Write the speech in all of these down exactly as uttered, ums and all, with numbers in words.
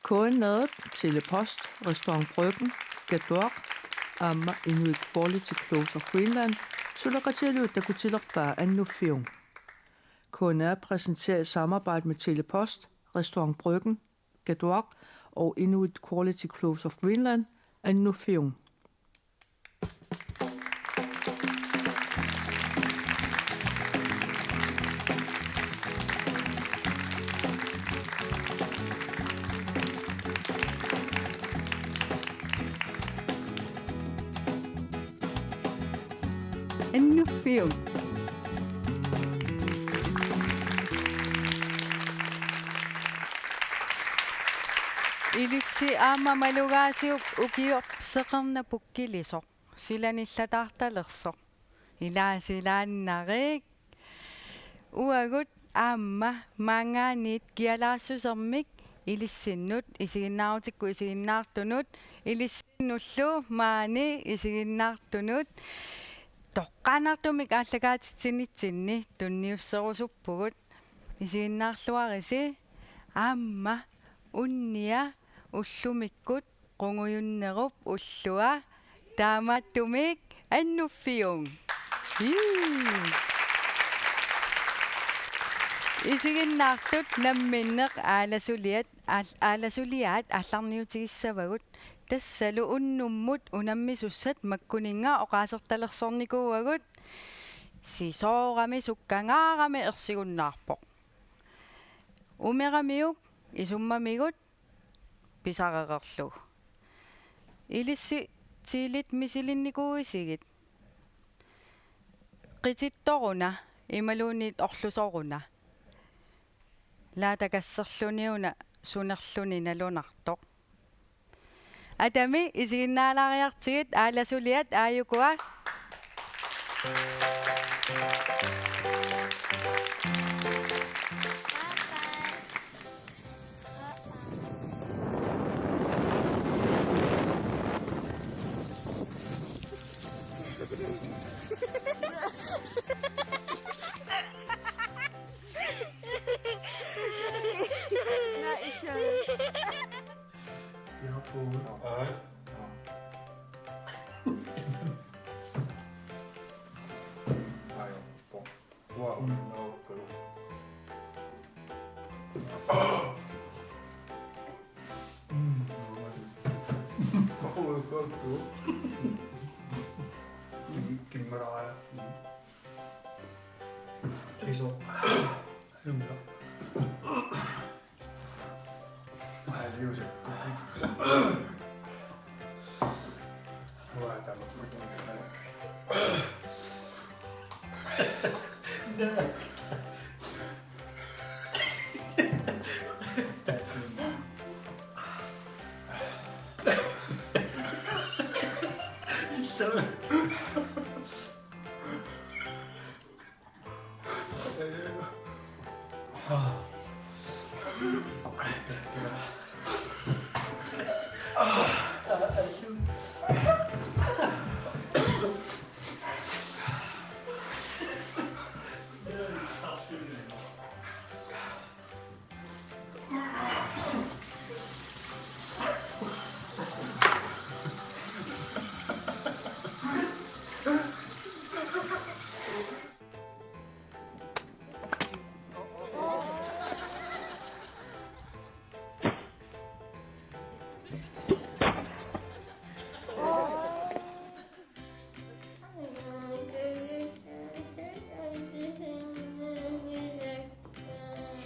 K N R-ip, Telepost, Restaurant Bryggen, Katuaq aamma Inuit Quality Clothes of Greenland suleqatigalugit takutilerpaa Annuffiup. K N R præsenterer i samarbejde med Telepost, Restaurant Bryggen, Katuaq og Inuit Quality Clothes of Greenland Annuffiup. Annuffiup. Ilissi aamma malugaasiuk ukioq seqernapukkilisoq. Silanillataartalersoq. Ilaasilaannarik. Uagut aamma maanngaanniit kialaassusermik ilissinnut isiginnaarutikkut isiginnaartunut, ilissinnullu maani isiginnaartunut, toqqaannartumik aallakaatitsinitsinni tunniusserusuppugut. Isiginnaarluarisi aamma unnia ullumikkut qungujunnerup ullua taamaattumik Annuffiup. Juu. Isiginnaartut namminneq aalasuliat, aal-, aalasuliaat aallarniutigissavagut. Tassalu unnummut unammisussat makkuninnga oqaasertalersornikuuagut. Sisoorami sukkangaarami ersigunnaarpoq. Umeramiuk isummamigut pisarereerlugu. Ilissi Tiilit misilinnikuuisigit. Qitittoruna imaluunniit orlusoruna. Laatakasserluniuna sunerluni nalunartoq. Atami isiginnaalaariartigit aalasuliat aajukua.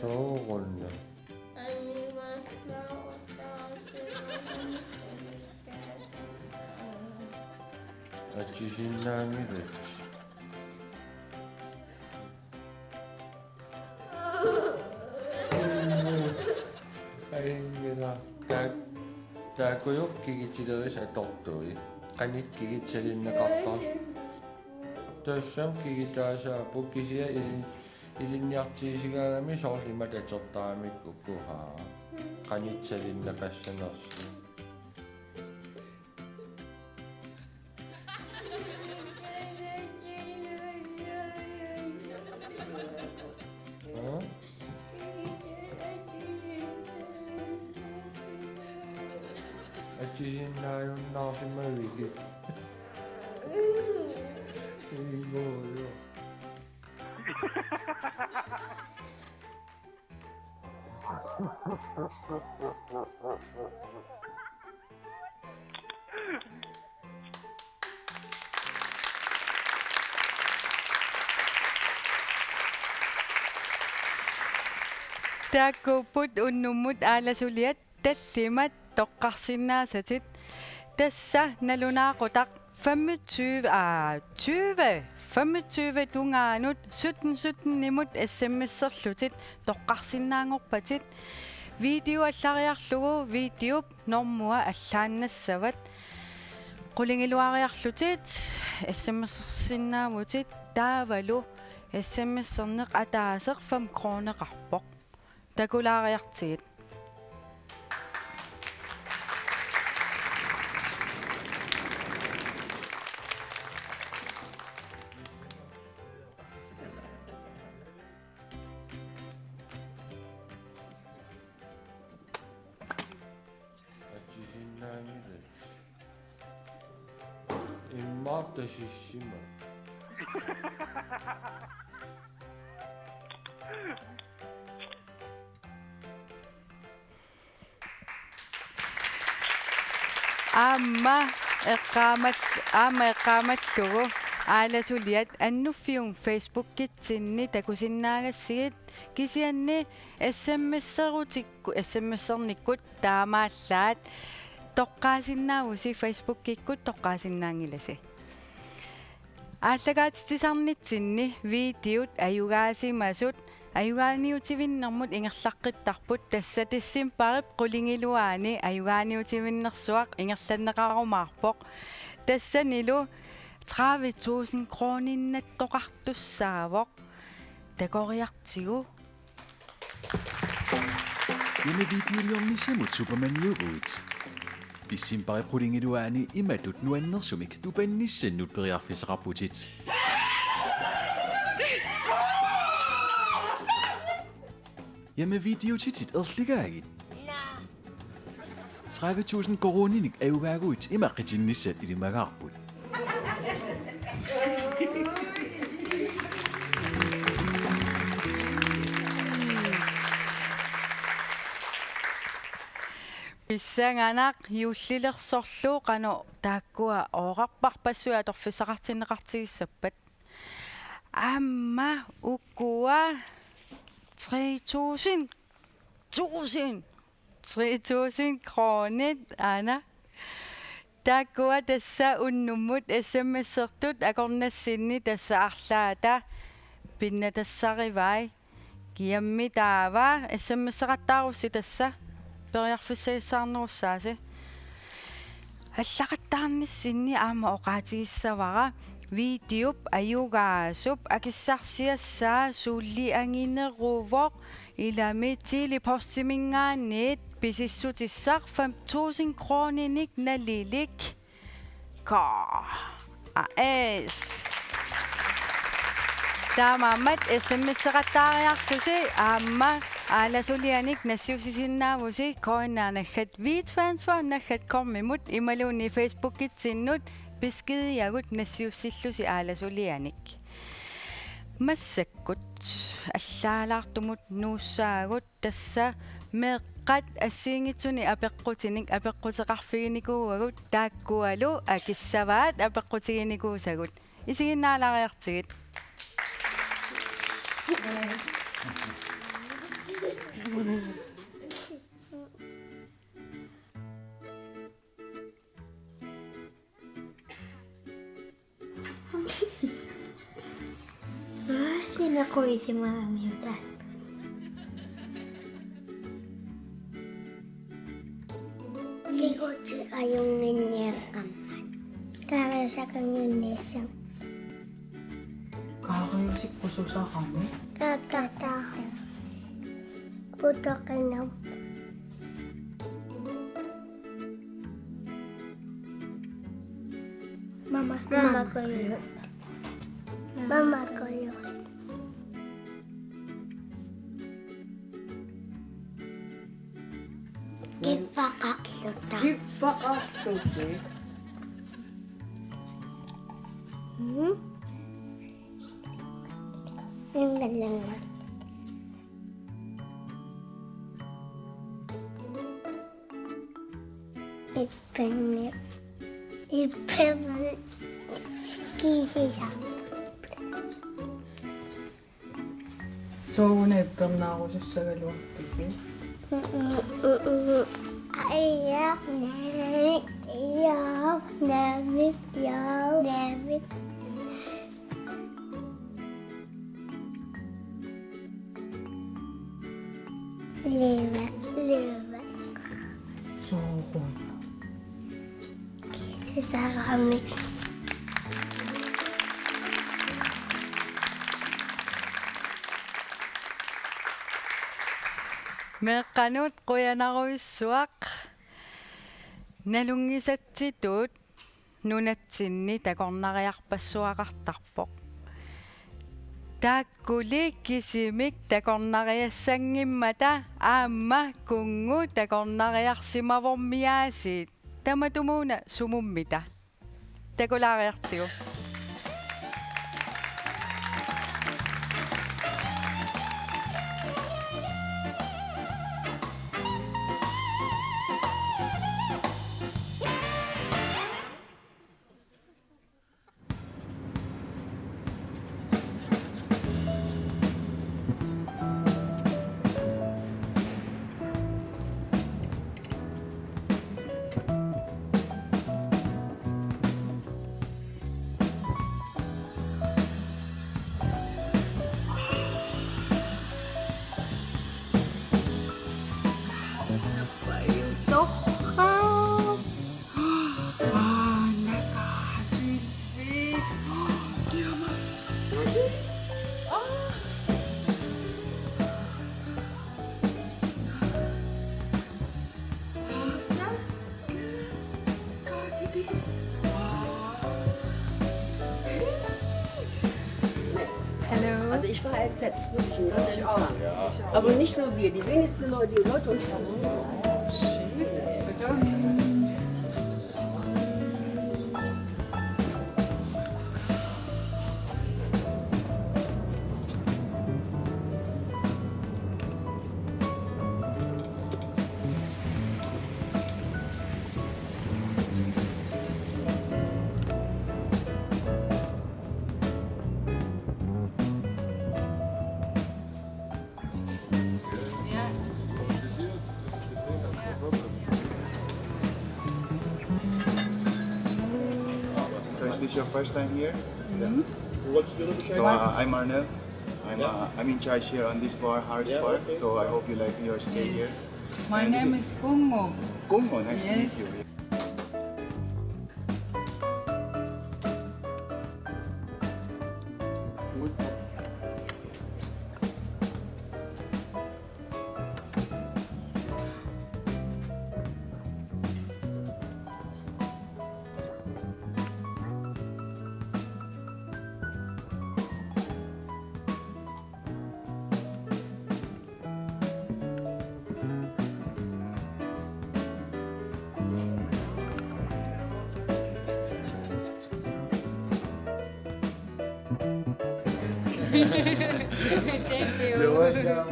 Sooruna. Atsisinnaanngilat. Aingila. Taak-, taakkuupput kigutilerisi atortui. Qanoq kigutilerneqarpa? Tassami kigutaasaapput kisianni ilin-, ilinniartigisigaagamik soorlu imatut atortaramikku uku haa. Qanoq kigutilerneqassanersoq. Aa? Atsisinnaajunnaarsimavigit. Iigoojo. Taakkuupput unnummut aalasuliat tallimat toqqarsinnaasatit. Tassa nalunaaqutaq femogtyve, aa, tyve, femogtyve tungaanut sytten sytten-imut S M S-erlutit toqqarsinnaanngorpatit. Video allariarlugu videop normua allaannassavat. Qulingiluariarlutit S M S-ersinnaavutit taavalu S M S-erneq ataaseq fem kroneqarpoq. Takulaariartigit. Atsisinnaanngilat. Immaqa tasissima. Aamma eqqaamal-, aamma eqqaamallugu aalasuliat Annuffiup Facebookitsinni takusinnaagassigit, kisianni S M S-erutikku-, S M S-ernikkut taamaallaat toqqaasinnaavusi, Facebookikkut toqqaasinnaanngilasi. Aallakaatitsisarnitsinni videot ajugaasimasut ajugaaniutivinnermut ingerlaqqittarput, tassa decembarip qulingiluaani ajugaaniutivinnersuaq ingerlanneqarumaarpoq. Tassanilu tredive tusind kroninnattoqartussaavoq. Takoriartigu. Hjemmevideoliornissamut Supermaniuguit. Decembarip qulingiluaani imatut nuannersumik tupannissannut periarfissaqarputit. Hjemmevideotitit erligaagit. Tredive tusind koruuninik ajugaaguit ima qitinnissat ilimagaarput. Pissanganaq, juullilersorlu qanoq taakkua oqarparpassuit atorfissaqartinneqartigissappat. Aamma ukua tre tusind, tusind, tre tusind kronit, aana. Taakkua tassa unnummut S M S-ertut akornassinni, tassa arlaata pinnatassarivai. Kiammi taava S M S-eqattaarussi tassa periarfissagissaarnerussaasi. Allaqattaarnissinni aamma oqaatigissavara, videop ajugaasup akissarsiassaa suliagineruvoq, ilami Tele-Postiminngaanniit pisissutissaq fem tusind kroninik nalilik. K A S. Taamaammat S M S-eqattaariarlusi aamma aalasulianik nassiussisinnaavusi K N R naggat V T Transfer naggat com-imut imaluunniit Facebookitsinnut beskediagut nassiussillusi aalasulianik. Massakkut allaalaartumut nuussaagut, tassa meeqqat assigiinngitsunik apeqqutinik apeqquteqarfiginikuuagut, taakkualu akissavaat apeqqutiginikuusagut. Isiginnaalaariartigit. Aa, sinaquisimaamiuta. Tiguti ajunnginniakkammat. Kaariusakannginnissam. Kaariusikkususarami. Kakkataa. Putoqinam. Mama. Mama. Mama kuyu. Mama kuyu. Kiffa Qarluta. Kiffaqarlusi. Mm. Ingalanga. Ippermi. Ippermi. Kiisisa. Sooruna ippernaarusussagaluarpisi? Aja, navi, ja, navi, ja, navi. Løve, løve. Sooruna. Kiisisarami. Meeqqanut qujanarujussuaq. Nalunngisatsitut nunatsinni takornariarpassuaqartarpoq. Taakkuli kisimik takornariassanngimmata aamma Kunngu takornariarsimavormiaasiit. Tamatumuuna sumummita? Takulaariartigu. Torrak. Ah, nakaasulfi. Oh, kiama. Daddy. Ah. Ah, das. Daddy. Ah. Hallo. Also ich war ein Set, muss ich ganz ehrlich sagen. Aber nicht nur wir, die wenigsten Leute, die Leute und So is this your first time here? Mm-hmm. So, uh, I'm Arnel. I'm, uh, I'm in charge here on this bar, Harris Bar. So I hope you like your stay here. My name is Kungu. Kungu, nice to meet you. Thank you. You're welcome.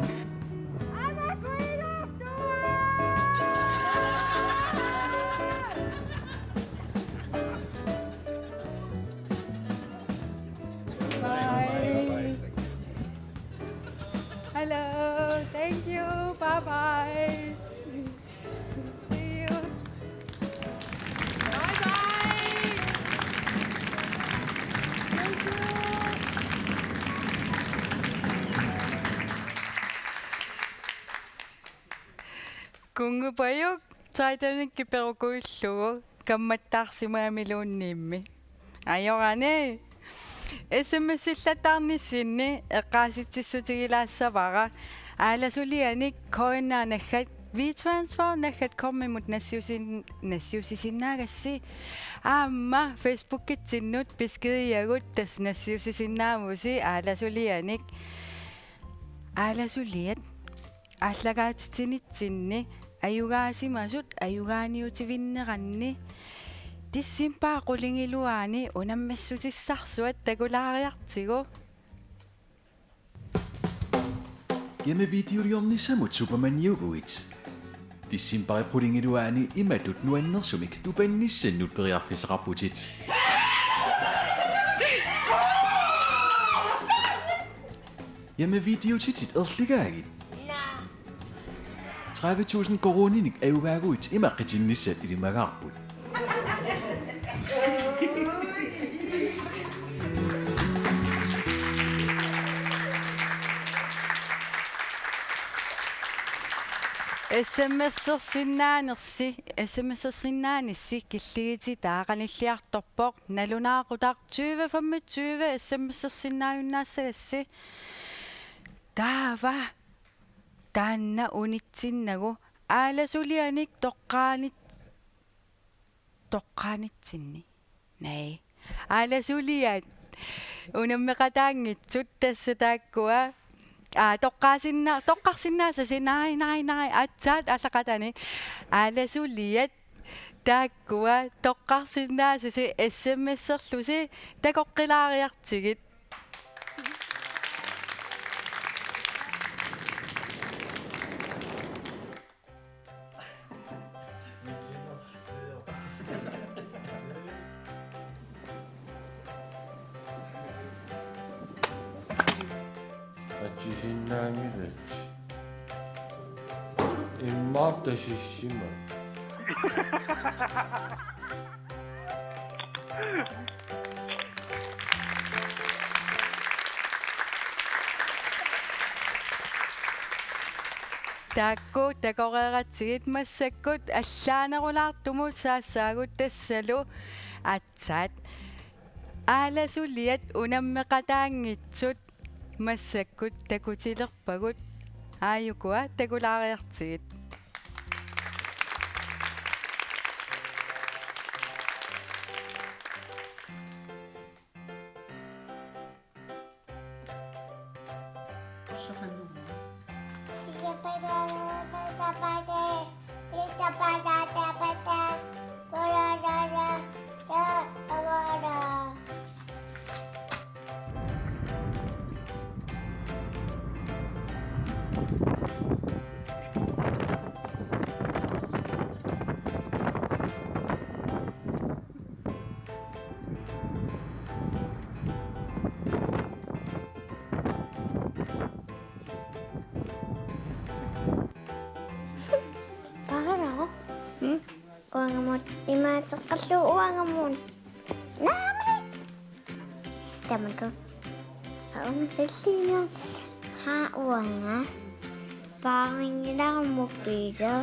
Bye. Hello. Thank you. Bye bye. See you. Bye bye. Thank you. Kungu Pajuk, Titanic kiperukuillugu, kammattaarsimagamiluunniimmi. Ajorani. S M S-illattaarnissinni eqqaasitsissutigilaassavara. Aalasulianik K N R naggat, WeTransfer naggat com-imut nassiusin-, nassiussisinnaagassi. Aamma Facebookitsinnut beskediagut tassa nassiussisinnaavusi aalasulianik. Aalasuliat aallakaatitsinitsinni ajugaasimasut ajugaaniutivinneranni decembarip qulingiluaani unammissutissarsuat takulaariartigu. Hjemmevideoliornissamut Supermaniuguit. Decembarip qulingiluaani imatut nuannersumik tupannissannut periarfissaqarputit. Hjemmevideotitit erligaagit. Tredive tusind koruuninik ajugaaguit ima qitinnissaat ilimagaarput. S M S-ersinnaanersi, S M S-ersinnaanissi killigitit qanilliartorpoq, nalunaaqutaq tyve femogtyve S M S-ersinnaajunnaassagassi. Taava taanna unitsinnagu aalasulianik toqqaanit-, toqqaanitsinni. Nej. Aalasuliat unammeqataanngitsut tassa taakkua. Aa, toqqaasinna-, toqqarsinnaasasi, nej, nej, nej, aatsaat aallaqataani. Aalasuliat taakkua toqqarsinnaasasi S M S-erlusi takoqqilaariartigit. Atsisinnaanngilat. Immaqa tasissima. Taakku takoreeratsigit massakkut allaanerulaartumut saassaagut tassalu aatsaat. Aalasuliat unammeqataanngitsut massakkut takutilerpagut, aajukua takulaariartigit. Paaraq. Hmm? Uangamut imaateqqallu uangamut. Naamik. Tamakku. Uanga salliinnaat. Haa uanga. Paarinngilarumut Peter.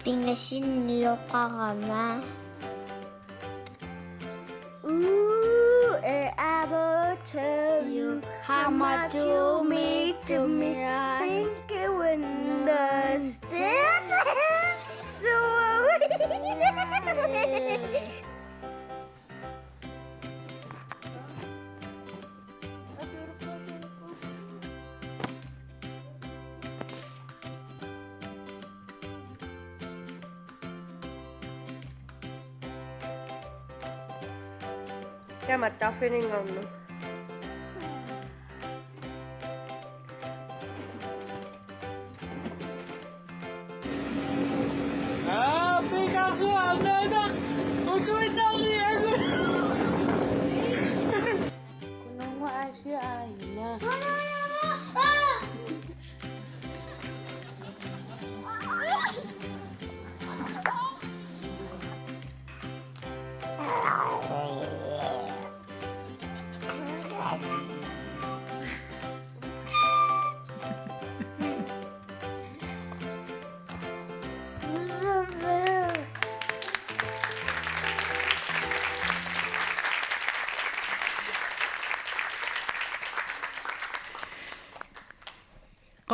Pingasinneq oqarama. Ooh, and I will tell you how much you mean to me. Think you understand. So Tamatta arfininngorneq. Aa, Picasso arnaasaq usuinnarniagut. Kununnguaq aasiit aajuna.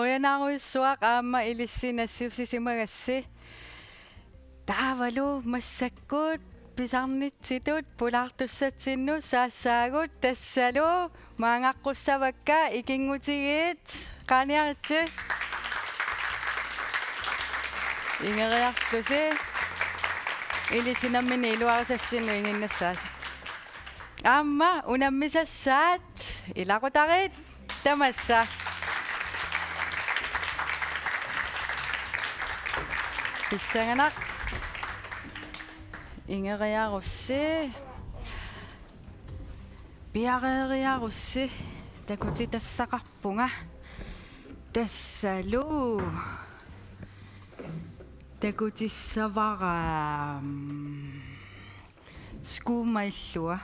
Qujanarujussuaq aamma ilissi nassiussisimagassi. Taavalu massakkut pisarnitsitut pulaartussatsinnut saassaagut tassalu Maangaqqussaavakka ikinngutigiit, qaaniaritsi. Ingeriarlusi. Ilissi nammineq iluarisassinnut inginnassaasi. Aamma unammisassaat ilaqutariit tamassa. Pissanganaq. Ingeriarussi. Piareeriarussi takutitassaqarpunga. Tassalu takutissavara, mm, skuummaillua.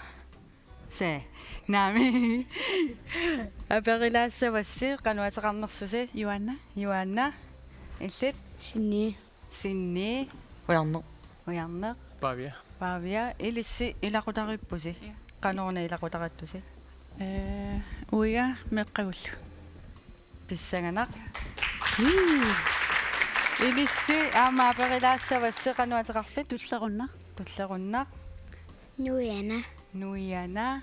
Se, naamik. Aperilaassavassi qanoq ateqarnersusi? Joanna. Joanna. Illit? Sinni. Sinni. Ujarneq. Ujarneq. Pavia. Pavia. Ilissi ilaqutariippusi? Ja. Qanoruna ilaqutarittusi? Eh, uiga meeqqagullu. Pissanganaq. Ilissi aamma aperilaassavassi qanoq ateqarpit? Tullerunnaq. Tullerunnaq. Nuiana. Nuiana.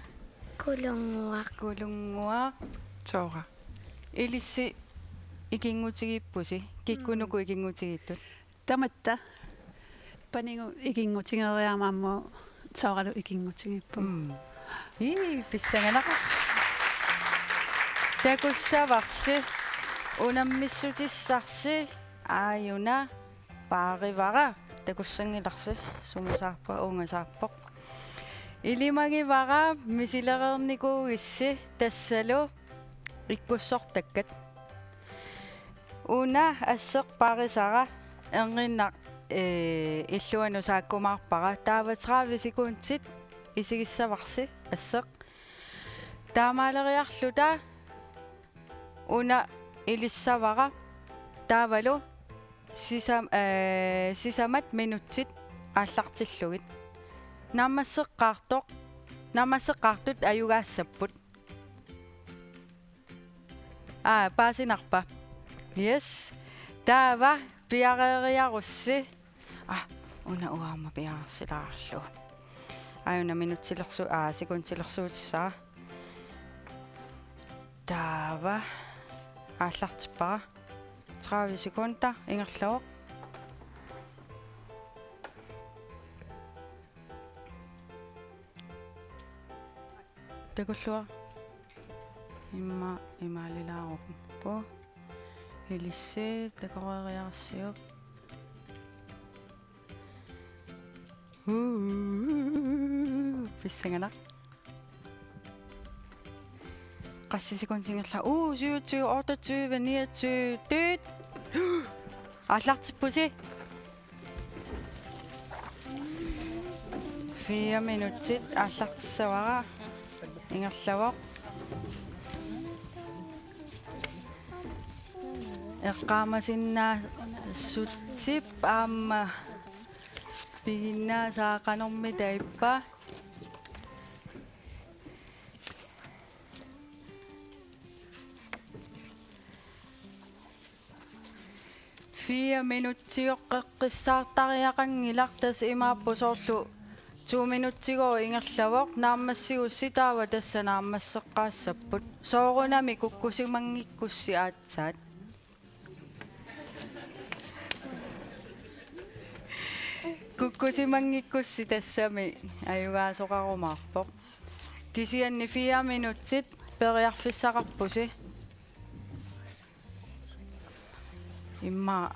Kulunnguaq. Kulunnguaq. Tora. Ilissi ikinngutigiippusi? Kikkunuku ikinngutigiittut? Tamatta. Panigu ikinngutigeriarama aamma Toralu ikinngutigippu. Mm. Ii, pissanganaq. Takussavarsi unammissutissarsi aajuna paarivara. Takussanngilarsi sumisaarpa uungasaarpoq. Ilimagivara misilereernikuugissi tassalu ikkussortakkat. Una asseq paarisara erniinnaq, eh, illuanut saakkumaarpara. Taava tredive sekundit isigissavarsi asseq. Taamaaleriarluta una ilissavara. Taavalu sisam-, eh, sisamat minutsit aallartillugit. Naammasseqqaartoq, naammasseqqaartut ajugaassapput. Aa, paasinarpa? Yes. Taava piareeriarussi. Aa, una uanga aamma piareersilaarlugu. Aajuna minutsilersu-, aa, sekundilersuutissara. Taava aallartippara. Tredive sekunder ingerlavoq. Takulluaq. Immaqa imaalilaaruppoq. Ilissi takoreeriarsiuk. Uu, pissanganaq. Qassit sekundit ingerlavoq? Uu, syvogtyve, otteogtyve, niogtyve. Dyt. Aallartippusi. Fire minutsit aallartissavara. Ingerlavoq. Eqqaamasinnaassutsip aamma piginnaasaa qanormita ippa? Fire minutsiuqqissaartariaqanngilaq, tassa imaappoq soorlu to minutsigooq ingerlavoq, naammassigussi taava tassa naammasseqqaassapput. Soorunami kukkusimanngikkussi aatsaat. Kukkusimanngikkussi tassami ajugaasoqarumaarpoq. Kisianni fire minutsit periarfissaqarpusi. Immaqa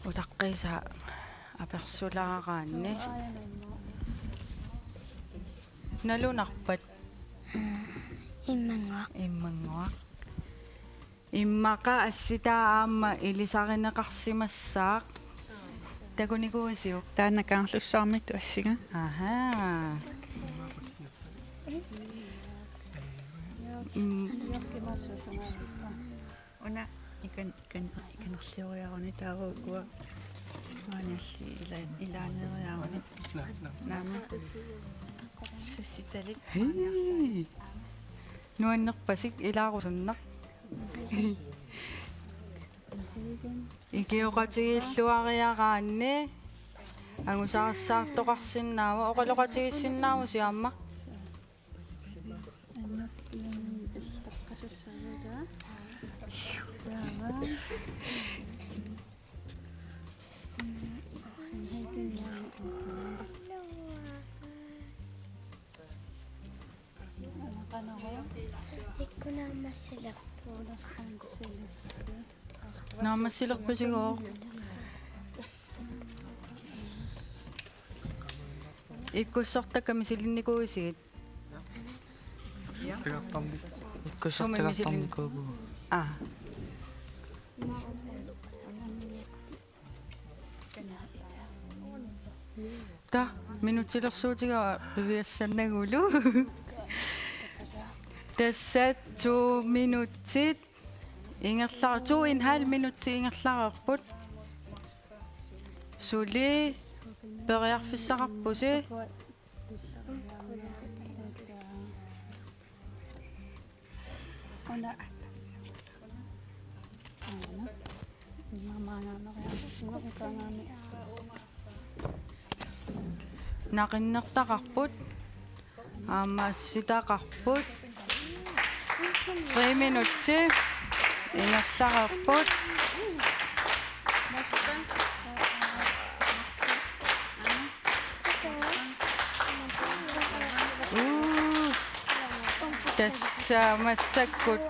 utaqqiisaa apersulaaraanni. Nalunarpat? Immannguaq. Immannguaq. Immaqa assitaa aamma ilisarineqarsimassaaq. Takunikuuisiuk? Taanna Kaarlussuarmiittut assinga. Aha. Mm. Una ikan-, ikan-, ikanerlioriaruni taava ukua maanialli ila-, ilaaneeriaruni. Naamik. Sassitalik. Hii. Nuannerpasik ilaarusunnaq. Ikioqatigiilluariaraanni angusarissaartoqarsinnaavoq, oqaloqatigiissinnaavusi aamma? Ikkunaammassilerpu. Naammassilerpusigooq. Ikkussortakka misilinnikuuisigit? Sumi misilin-, aa. Ta, minutsilersuutiga piviassannagulu. Tassa to minutsit ingerla-, to en halv minutsi ingerlareerput. Suli periarfissaqarpusi. Naqinnertaqarput. Aamma assitaqarput. Tre minutsi ingerlareerput. Uu. Tassa massakkut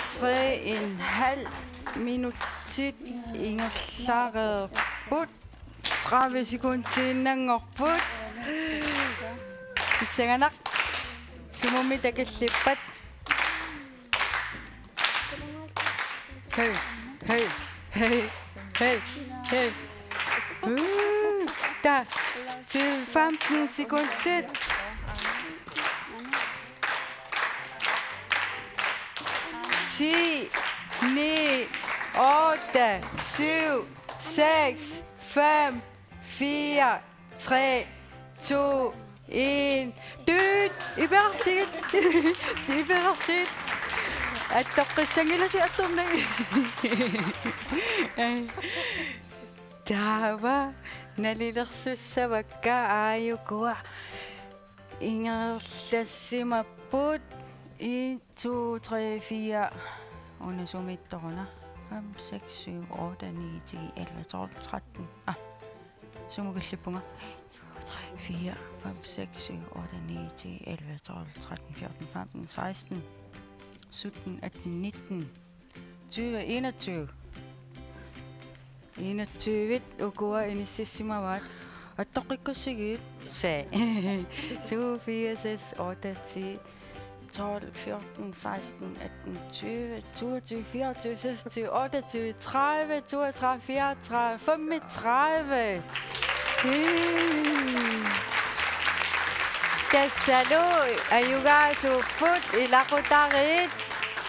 tre en halv minutsit ingerlareerput. Tredive sekundiinnanngorput. Pissanganaq. Sumummi takillippat? Hey, hey, hey, hey, hey. Uu, ta. Tyve, femten sekundit. Ti, ni, otte, syv, seks, fem, fire, tre, to, en. Dyt! Iperarsigit! Iperarsigit! Attoqqissanngilasi attornai. Taava nalilersussavakka aajukua ingerlassimapput. En, to, tre, fire. Una sumiittoruna? Fem, seks, syv, otte, ni, ti, elleve, tolv, tretten. Ah, sumut killippunga? Tre, fire, fem, seks, syv, otte, ni, ti, elleve, tolv, tretten, fjorten, femten, seksten, sytten, atten, nitten, tyve, enogtyve. Enogtyve ukua inississimavaat. Attoqqikkussigit. Se. To, fire, seks, otte, ti, tolv, fjorten, seksten, atten, tyve, toogtyve, fireogtyve, seksogtyve, otteogtyve, tredive, toogtredive, fireogtredive, femogtredive. Tassalu ajugaasuupput ilaqutariit,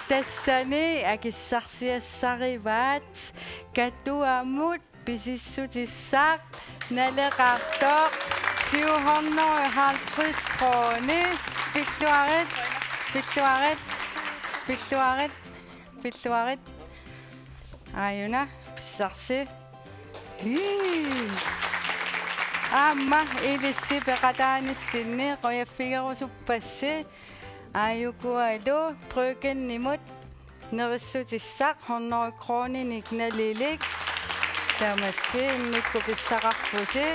tassani akissarsiassarivaat Katuamut pisissutissaq naleqartoq syv hundrede og halvtreds kroner. Pilluarit, pilluarit, pilluarit, pilluarit. Aajuna, pissarsi. Hii. Aamma ilissi peqataanissinni qujaffigerusuppassi. Aajukualu Brüggenimut nerissutissaq hundrede kroninik nalilik. Tamassi immikkut pissaqarpusi.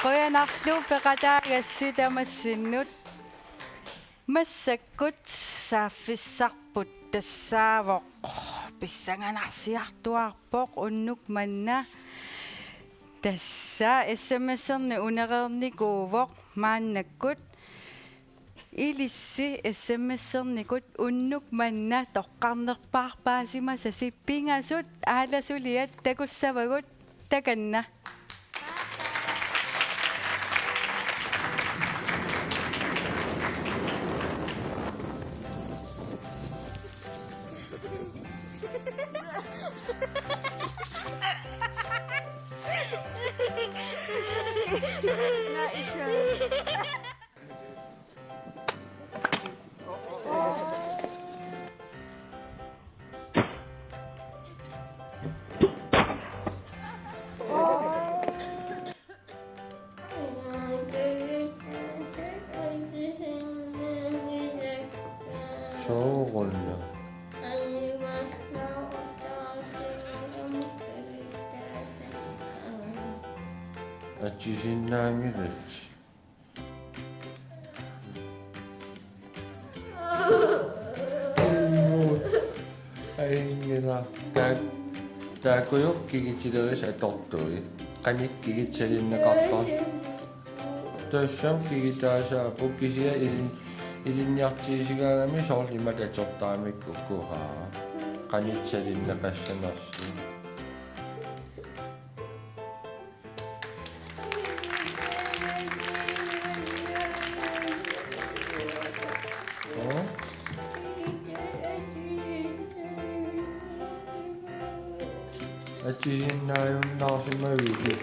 Qujanarlu peqataagassi tamassinnut. Massakkut saaffissarput tassaavoq pissanganarsiartuaarpoq unnuk manna. Tassa S M S-erneq unereernikuuvoq maannakkut. Ilissi S M S-ernikut unnuk manna toqqarnerpaarpaasimasasi pingasut aalasuliat takussavagut takanna. Sooruna. Atsisinnaanngilatsi. Ainngila. Taa-, taakkuuku kigitilerisi atortui. Qanoq kigitsalinneqartarpa? Tassami kigitaasaapput kisianni ilin-, ilinniartigisigaagamik soorlu imatut atortaramikku ukkuhaa. Qanoq salinneqassanersoq. Atsisinnaajunnaarsimaviuk?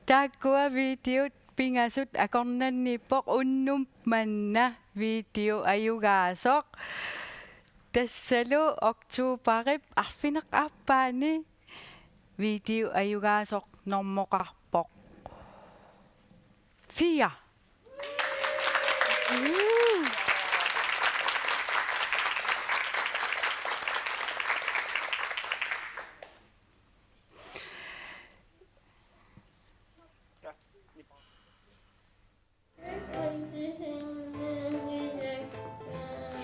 Taakkua videot pingasut akornanniippoq, unnuk manna video ajugaasoq. Tassalu oktobarip arfineq-aappaani video ajugaasoq normoqarpoq fire.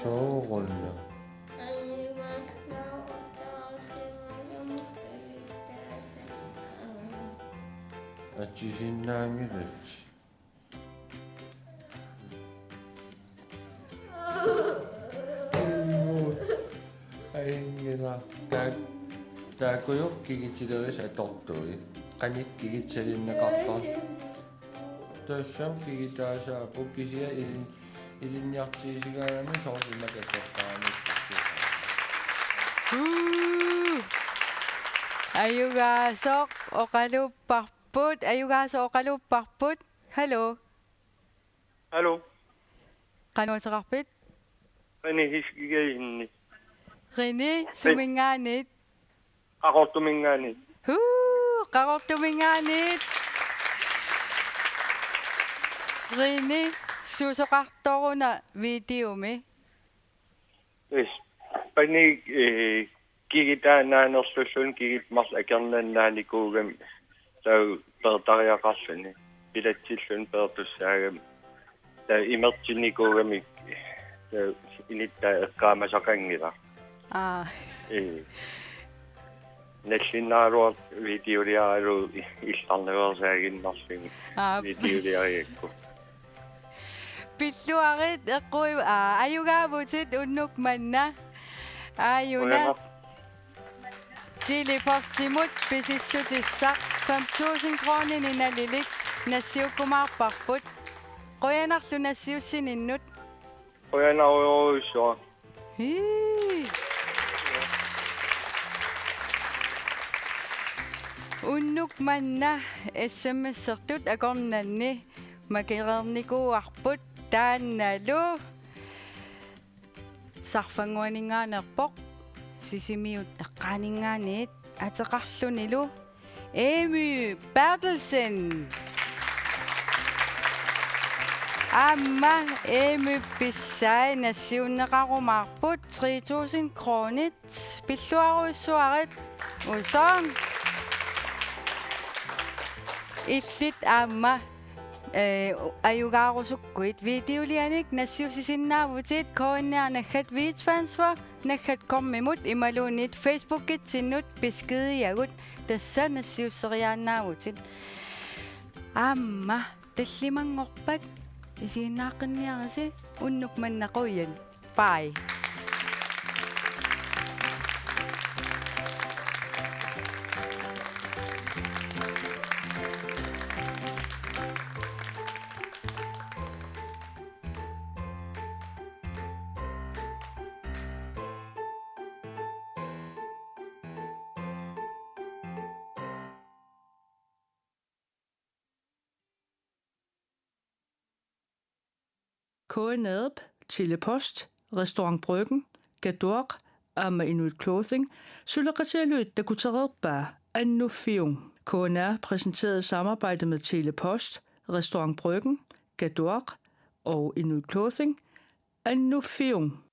Sooruna. Atsisinnaanngilatsi. Ainngila. Taa-, taakkuuku kigitilerisi atortui. Qanoq kigitsalinneqartarpa? Tassami kigitaasaapput kisianni ilin-, ilinniartigisigaagamik soorlu imatut atortaramikku. Uu! Ajugaasoq oqalupparput, ajugaasoq oqalupparput. Hallo. Hallo. Qanoq ateqarpit? Rene Hiskigainni. Rene, suminngaanniit? Qaqortuminngaanniit. Huu, Qaqortuminngaanniit. Rene, susoqartoruna videomi? Yes. Panik, eh, kigitaannaanerlulluni kigit marluk akornannaanikuugamik taava peertariaqarluni. Pilatsilluni peertussaagami. Taava imertinnikuugamik taava inuttaa eqqaamasaqanngilaq. Aa. Eh. Nallinnaaruar videoliaralugu illarnaveersaaginnarlugit. Aap. Videoliarigakku. Pilluarit eqqui-, aa, ajugaavutit unnuk manna. Aajuna. Qujanaq. Tele-Postimut pisissutissaq fem tusind kroninik nalilik nassiukkumaarparput. Qujanarlu nassiussininnut. Qujanarujussuaq. Hii. Unnuk manna S M S-ertut akornanni makereernikuuarput taannalu sarfannguaninngaanneerpoq Sisimiut eqqaaninngaanniit ateqarlunilu Emmy Berthelsen. Aamma Emmy pissai nassiunneqarumaarput tre tusind kronit, pilluarujussuarit usoorn. Illit aamma, eh, ajugaarusukkuit videolianik nassiussisinnaavutit K N R naggat WeTransfer naggat com-imut imaluunniit Facebookitsinnut beskediagut, tassa nassiusseriaannaavutit. Aamma tallimanngorpat isiginnaaqqinniarisi, unnuk manna qujan. Bye. K N R-p, Tele-Post, Restaurant Bryggen, Gaduaq aamma Inuit Clothing suleqatigalugit takutereerpaa Annuffiung. K N R præsenteret i samarbejde med Tele-Post, Restaurant Bryggen, Gaduaq og Inuit Clothing. Annuffiung.